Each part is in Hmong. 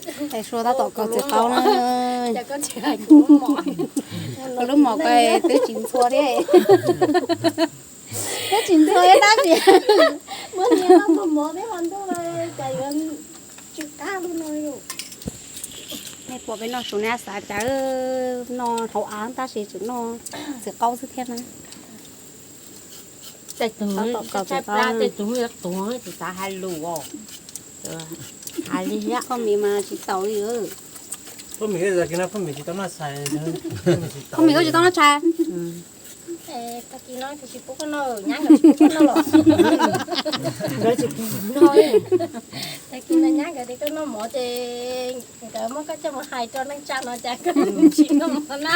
Es Sua tab tom kov txiv qaub na. Koj lub mom ko twb tsis ntxhua thiab. Twb tsis ntxhua tab sis muab niag no mus mov thiab ho ntuj, cas yuav tsw qab li no. Nej pom peb noj su nej xav cas noj hauv av tab sis tseem noj txiv qaub xwb thiab na. Tej tug, tej tug yuav tuag tsis xav hais lus os. Hais li thiab. Phoj Mim mas tsis taus li. Phoj Mim tsis tau noj tshais. Phoj Mim tsis tau noj tshais. Tag kis no tiam sis pub koj noj, nyab nkawd tsis pub koj noj los? Nkawd tsis pub noj. Tag kis no nyab nkawd tias koj noj mov ces nkawd muab koj coj mus hais rau neej tsa no cas koj tsis noj mov na.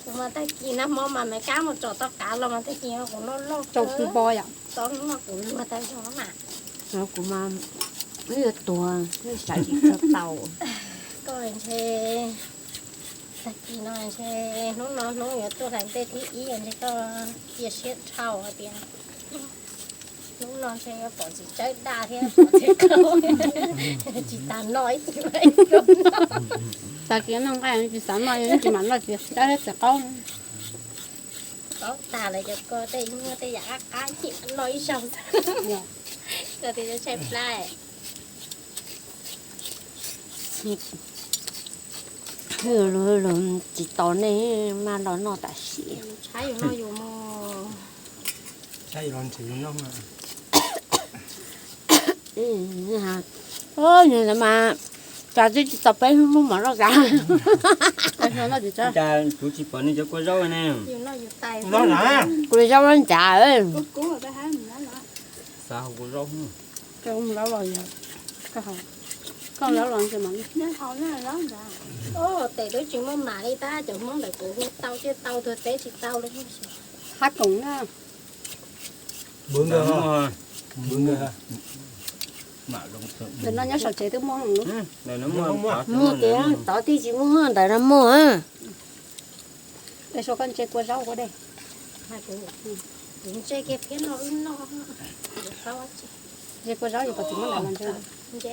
Kuv mas tag kis nag hmo mas me kab mus tsom tau kav los mas tag kis kuv noj loj rau kuv npo yom, tau noj kuv luag tau zog mas. Kuv mas wb yuav tuag wb xav tsis txog tau. Koj ntshe tag kis no ntshe hnub no hnub yuav tuaj hais ntej thib ib ntshe koj cia siab dhau hais tias hnub no ntshe yuav pom txiv tsawb daj thiab pom txiv qaub tsis tas noj ib tug. Tag kis noj nqaij tsis xav noj, tsis mam noj txiv tsawb thiab txiv qaub. Qaub tas lawm cov ko tej muaj tej yam qab qab chim noj ib zaug. Koj tias tshaib plab. Tsis tos nej maj los noj tam sim. Tshaib yus noj yus mus. Tshaib yus los nrhiav yus noj. Mas cas twb tsis tau peb hnub muaj mov noj tas. Cas kuv tsis pom nej cov kua zaub ne. Kuv li zaub lab ntxav. Xav hau kua zaub. Koj zaub los. Tes twb tsis muaj mam li tab cov Hmoob ntawd kuv hu tau thiaj tau, tuag teb tsis tau li. Hab koom na. Ntawm no nyob saum tsev twb muaj. Muaj tias tod twb tsis muaj ntawm no muaj. Es Sua koj ntse kua zaub ua dej. Ntse kiag thiab no wb noj. Ntse kua zaub yus kom tsis muab ntawm no ntse. Ntse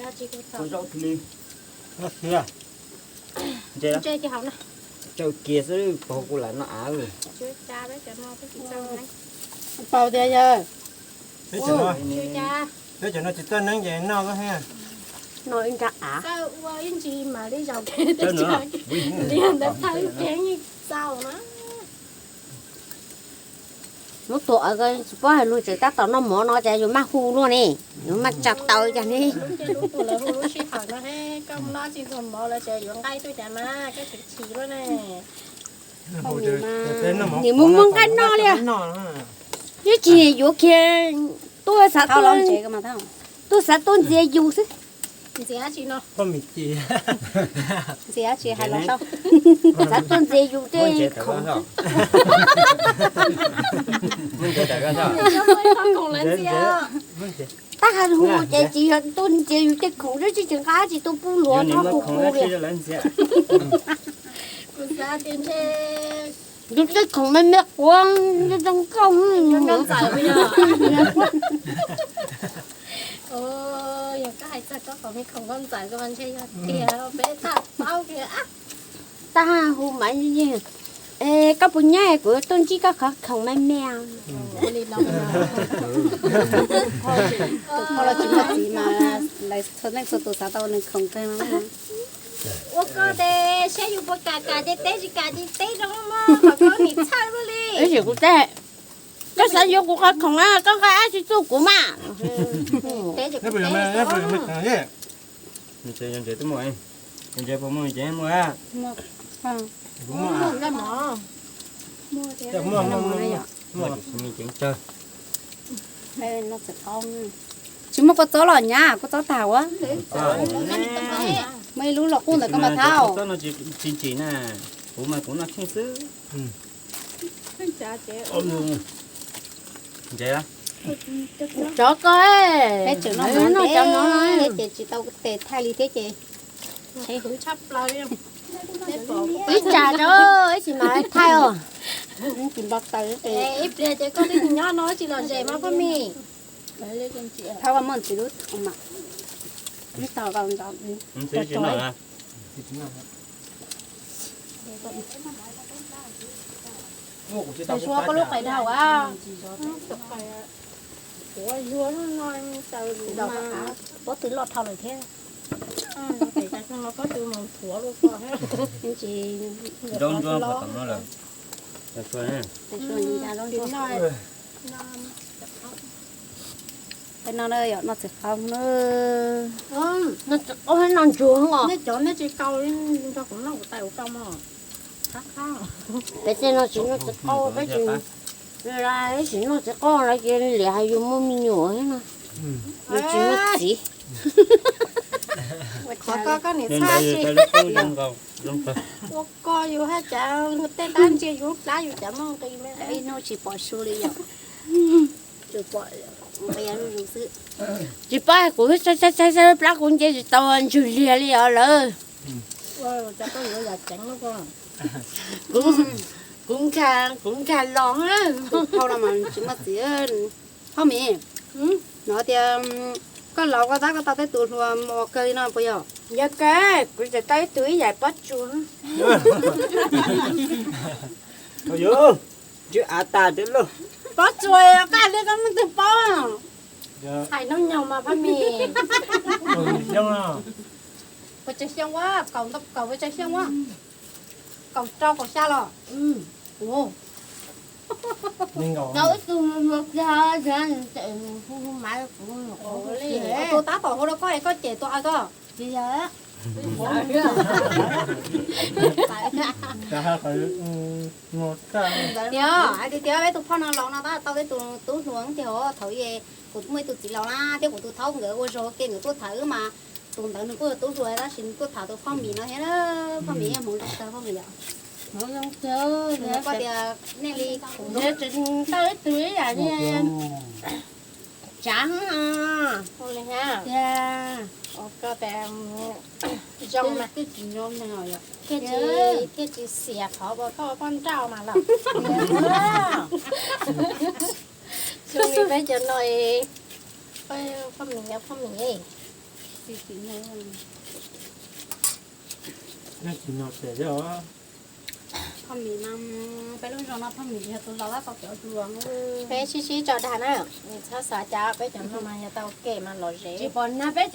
kiag hauv na. Caw kiag xwb pog kuv lam noj av. Paus tias yawg. Peb cov no tsis txawj neeb ces noj. No ib nrab av. Ua ib ntsis mam li zaum ntawd thawj kev yeej txaus na. Lub tuam tsis paub hais lus tseem tab tom noj mov no cas yus maj hu luaj ne, yus maj tsa taw cas ne. Lub tuam lawv hu lub sij hawm no he, koj noj tsis txog mov lawv tseem yuav nqaij tuaj cas mas koj tseem chim luaj ne. Nim mus muaj nqaij noj li. Twb tsis yuav kiag, tuaj xav tuaj, tuaj xav tuaj ntxias yus xwb. Ntxias tsis no. Ntxias tsis hais los sau. Xav tuaj ntxias yus tej khoom xwb. Tab hais hu ces tsis yog tuaj ntxias yus tej khoom xwb, tsis nqa tsis tuaj pub luag no hu hu li. Kuv xav tias ntshe yus tej khoom me me quav zoo zoo nkauj. Yog koj hais txog koj qhov me khoom nkauj ntxawm ko mas ntshe yog tiag peb tham paub kiag. Tab hu mas, koj puas nyob kuv tuaj ntsib koj qhov khoom me me. Tus pog los tsis muaj txiv mas lawv txhua leej txhua tus xav tau nws khoom kawg no. Ua koj tes saib yus puas kam kam ces teb, tsis kam ces teb rau mog, kom koj nim txhawj luaj li. Ib yam kuv teb, koj xav yuav kuv qhov khoom na, koj nqa ab tsi txuj kuv mas. Ntses puas muaj, ntses puas muaj ces muaj. Tsis muaj kua txob los nyab, kua txob tag ua. Muaj ib lub los qub ntawd koj mas thab. Tsis ntsim na, kuv mas kuv noj tsheej xwb. Ntses, tsov ko, peb tseem noj cov no ces tsis tau tes thaij li thiab ces. Ib tsam rau ib tsis mas thaij os. Ib pliag ces koj twb nyob no tsis los zem mas Paj Mim. Thab ua muaj ntxiv lub mas. Ib tog koj ntxov, ntxov. Suav koj lub qais dhau a. Pob tw loj dhau lawm thiab. Zaub ntsuab pom tom no lawm. Peb no yog noj txiv qau na. Noj txiv qau, noj ntsuag os. Nej cov nej tsis tau nrog kuv noj kuv tais kuv tau mog. Peb tej no tsis noj txiv qau, peb tsis, peb tsis noj txiv qau lawm ces liam hais yus muaj me nyuam thiab no. Yus tsis muaj txiv. Qhov ko koj niam txhaj si. Ua ko yus haj cav tej tab ntsia yus lub plab yus cav muaj nqis me ib hnub tsis pom su li yom. Tsis pom, nqis zuj zus xwb. Tsis pom kuv saib saib saib plab kuv nce tsis tau ntswg liag li os lawm. Kuv, kuv nkag, kuv nkag los. Tus phauj no mas tsis muaj txiv. Phauj Mim, no tias koj laus koj tab koj tau tej tus hluas mos kawg li no puas yog? Yog kawg, kuv tseem tau ib tug ib yam pob tsuas. Yuav, tsw av tas tiag lauj. Pob tsuas qaj li koj muaj twg paub? Hais hnub nyoog mas Phaj Mim. Puas tsawg xyoo ua, kaum ntau kaum puas tsawg xyoo ua? Kaum rau kaum xya los? Ua, tau ib tug hluas kiag, tus tab tom hu rau koj es koj cem tus a koj. Tsis yog. Tias hais tias tias peb tus phauj no laus no tab tau peb tus tub hluas tiag os. Thaum kuv muaj ib tug txiv laus na thiab kuv tus thaub nkawd ua zog ua ke nkawd tuaj tham wb mas tus ntawd nws kuj yog tub hluas tab sis nws tuaj tham tus Phaj Mim no thiab. Phaj Mim yog hmoov zoo tag Phaj Mim yom. Hmoov zoo tag. Nws koj tias nej li kuv tseem tau ib tug ib yam li Tsav tiag. Koj tias zoo mas thiaj tsis, thiaj tsis xiam qhov uas koj poj nrauj mas los. Xyoo li peb cov no, Phaj Mim, Phaj Mim. Phaj Mim mas peb lub zos no Phaj Mim yog tus laus tab tom cov hluas. Peb sib sib tso dag na, txhob xav cas peb cov no mas yog tau kem mas lom zem. Tsis pom nag peb,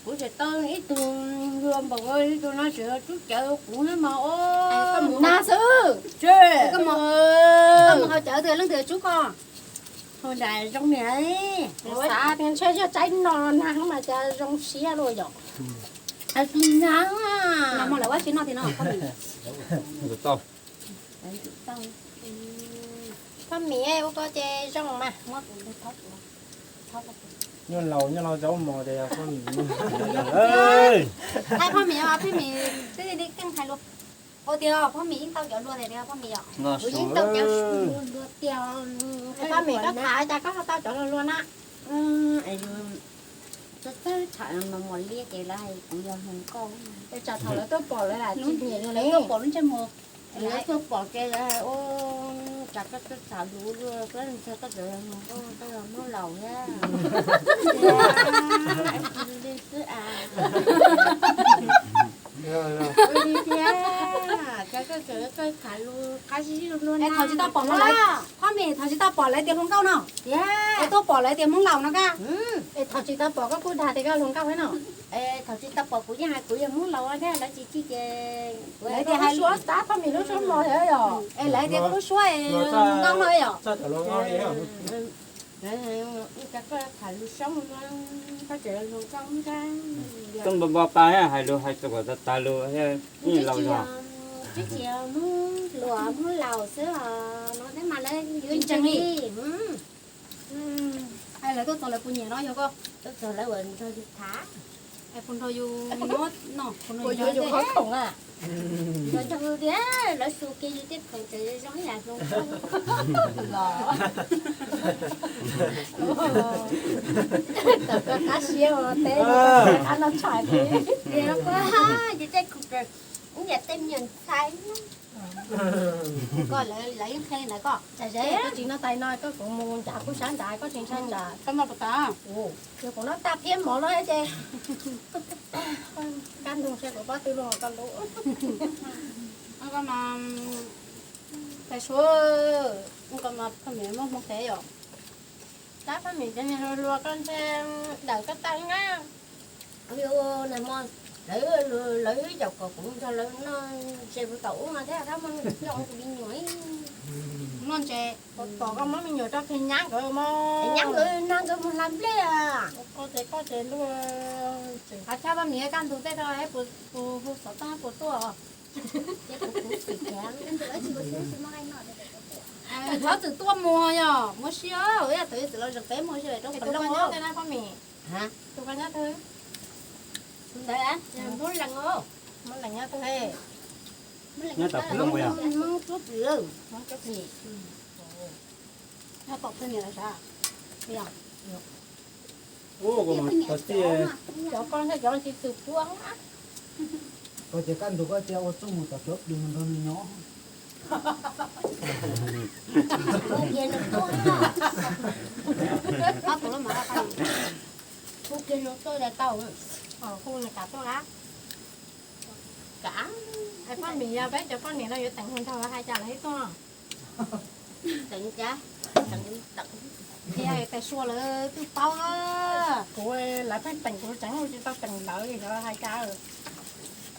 kuv tseem tau ib tug hluas npaum li tus no tseem tsub cawv kuv thiab mas. Nag xwb. Koj mus haus cawv twg leej twg tsub koj? Haus nram Zoo niam. Xav tias ntshe yog tsaib no nag mas cas zoo siab luaj yom. Tus nag, nag hmo lawv ua tsis noj tiag no. Phaj Mim, ua koj ces zoo mas. Nyuj laus nyob los zaub mos ces Phaj Mim. Hais Phaj Mim, Phaj Mim twb li keej hais lus. Ua tias Phaj Mim yeej tau cov hluas tiag tiag Phaj Mim yom? Kuv yeej tau cov hluas tiag. Phaj Mim koj tham cas koj ho tau cov hluas hluas na? Es yus txawj txawj tham mos mos liab ces lawv hais kuv yog hluas nkauj. Es tsam thaum lawv tuaj pom lawv lam tsis nyiam yus, lawv tuaj pom lub ntsej muag, lawv tuaj pom ces lawv hais ua cas koj tuaj tham luv luaj, koj ntshe koj tseem yog hluas nkauj, koj yog Hmoob laus thiab. Li xwb as. Li thiab, cas koj tseem koj tham lus qab zib luaj na. Thaum tsis tau pom lawv, Phaj Mim, thaum tsis tau pom lawv tias hluas nkauj no, es tuaj pom lawv tias Hmoob laus no koj. Es thaum tsis tau pom koj kuj dag tias koj hluas nkauj thiab no. Es thaum tsis tau pom kuv yeej hais kuv yog Hmoob laus thiab, lawv tsis txib ces lawv tias hais lub suab tab Phaj Mim lub suab mos thiab yom. Es lawv tias koj lub suab es hluas nkauj no yom. Cas koj tham lus Soob no, koj tseem hluas nkauj thiab. Koj npo npo pa hais lus hais txog kom tag tag lus thiab. Twb tsis, twb tsis Hmoob hluas Hmoob laus xwb os, no thiab mas lawv yuav ntseeg li. Lawv tuaj txog lawv puas nyiam no yog koj? Tuaj txog lawv ua nrog yus tham. Puas nrog yus noj, puas nrog yus qhov khoom a? Nrog yus tiag, lawv xu kiag yus tej khoom tseem zoo ib yam hluas nkauj los. Tawm koj qab siab ua teb, qab noj tshais li. Yus tej khoom tseem Ib yam tej me nyuam ntxhais. Koj lawv yeej qhia li ntawd koj. Tsis noj tais no koj kuv mus ncav kuv sab ncav koj tsis ntshai ncav. Koj noj puas tas? Yog kuv noj tag phiab mov no ces kaj ntug seb kuv pob twg luag koj lub. Koj mas tais suav, koj mas phaj mim muaj hmoo qev yom. Tab phaj mim cov niag hluas hluas koj ntshe dawm koj tau na. Nag hmo lawv, lawv yaum kom kuv nrog lawv noj ntses puas tom ub no thiab rab muaj noj kuv me nyuam. Noj ntses, tom koj muab me nyuam rau phis nyab nkawd mog. Nyab nkawd nag nkawd mus hla nplej. Koj ces koj ces luag tseem qab chab phaj mim kaj ntug tej rau tus hu xov tooj puas tuaj. Txhob txwm tuaj muag yog muab siab, ib yam txwm los zeem peb muag siab rau qhov loj tej na phaj mim. Tus koj nyob twg? Ntawd muab lees, muab lees nyob twg he? Nyob tom Hmoob Tub Plis, Hmoob Tub Plis. Nyob tom twg niam lawv sav? Cov koj thiab cov tsis txwm tuaj. Koj ces kaj ntug koj cia ua txuj mus tom Tub Plis mus nrog nws nyob. Hu kiag nws tuaj, hu kiag nws tuaj tau, hu nws kam tuaj a. Phaj mim yog peb cov poj niam no yuav teem hu nrog lawv hais cas lawv thiaj tuaj. Teem cas? Teem, tais suav lawv twb paub. Kuv, lawv pheej teem kuv tseem tsis tau teem lawv li, lawv hais cas.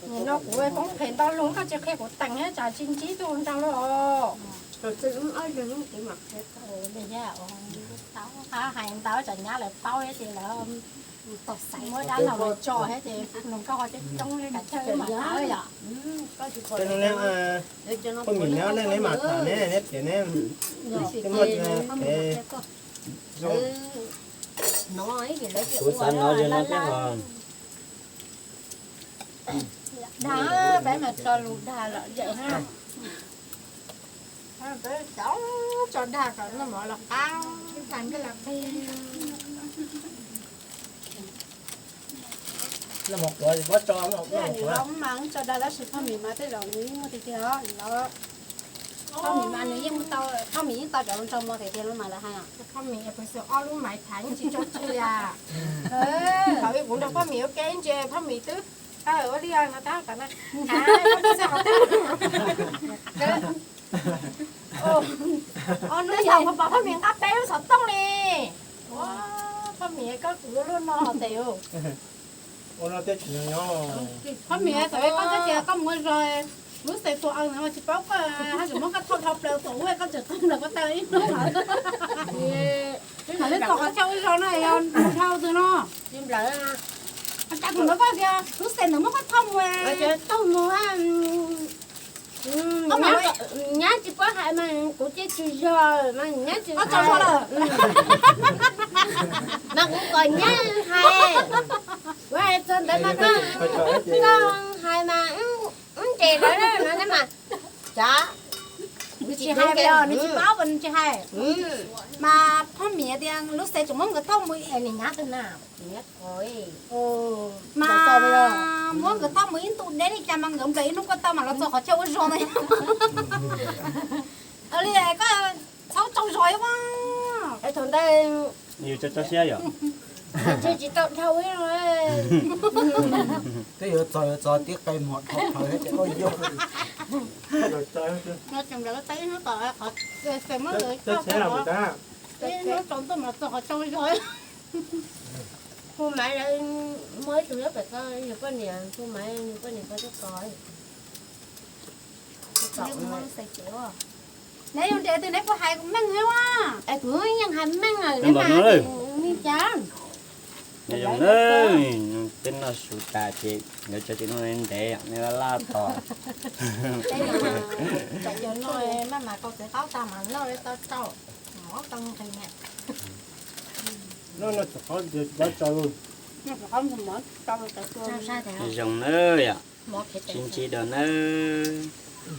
Nim no kuv poob phem ntau lug koj tsis qhia kuv teem thiab tsam tsis ntsib tuaj nraug lawm os. Hais ntau tsam nyab lawv paub thiab ces lawv muab dab laug lawv tso thiab ces nws koj ho coob coob li kav chaw mas yom. Poj niam neb, neb mam tham neb, neb piav neb, neb muaj, kuv xav hnov zoo no thiab os. Dag, peb mas tso lus dag lom zem na. Peb tso, tso dag kom noj mov los qab, ib tag ntsej los qig. Noj mov qhuav, peb tso, noj mov qhuav mas tso dag tab sis phaj mim mas tej zaum nws yeej muaj tiag tiag os. Phaj mim mas nws yeej tau, phaj mim yeej tau cov ntsau mov tiag tiag los mas lawv hais. Phaj mim es pes xwm ob lub maiv thav yeej tsis tso tseg li. Thaum ub kuv nrog phaj mim ua ke ntsia phaj mim twb ua li no tab tom na. Hnub yog kuv pom phaj mim nqa peb lub xov tooj li. Phaj mim koj kuv luaj no tes. Phaj mim thaum ub koj twb tias koj mus ua zog, lub xeem tua aws ntawd mas tsis paub koj, haj tseem muab koj thauj dhau plaws tom ub koj tseem qeeg nrog koj taw ib hnub. Thaum twg txog qhov chaw ua zog no yog dhau twg no? Cas kuv hnov koj tias lub xeem ntawd muab koj thauj mus, thauj mus. Nyab tsis paub hais mas kuv cia tsis yog mas nyab tsis paub lawm. Mas kuv kom nyab hais, kuv hais txog ntawd mas koj hais mas wb ntses lawm no mas, cov nws tsis hais, nws tsis paub nws tsis hais. Mas phaj mim tias lub xeem tseem muab nkawd thauj mus es nws nyab twg na? Mas muab nkawd thauj mus ib ntu deb li cas mas nkawd nplawm ib hnub koj tau mas los txog qhov chaw ua zog ntawd. Li koj txhob tsaug zog ib. Thaum ntawd yus tso tso siab yom. Tsis tau dhau ib. Twb yuav txog yuav txog tib qe mos dhau dhau thiab ces koj yuav. Ib hnub tsaus ntuj mas txog qhov tsaug zog. Hu Maiv, muaj ib tug nyob pem ko, yog poj niam, hu Maiv nws poj niam ko coj tod. Neb yog nres twg neb puas hais kuv meej thiab a? Es kuv yeej hais meej lawm li cas? Nyob zoo na, peb noj su tas ces nkawd tso tis no ntev ntev, neb laj laj tos. Peb no, maj mam kaus txiv qaub tag mas noj tau tsau, mov tau nqis. Noj no txiv qaub tsis paub tsau. Noj txiv qaub mov tsau. Nyob zoo na yom, sib ntsib dua nawb.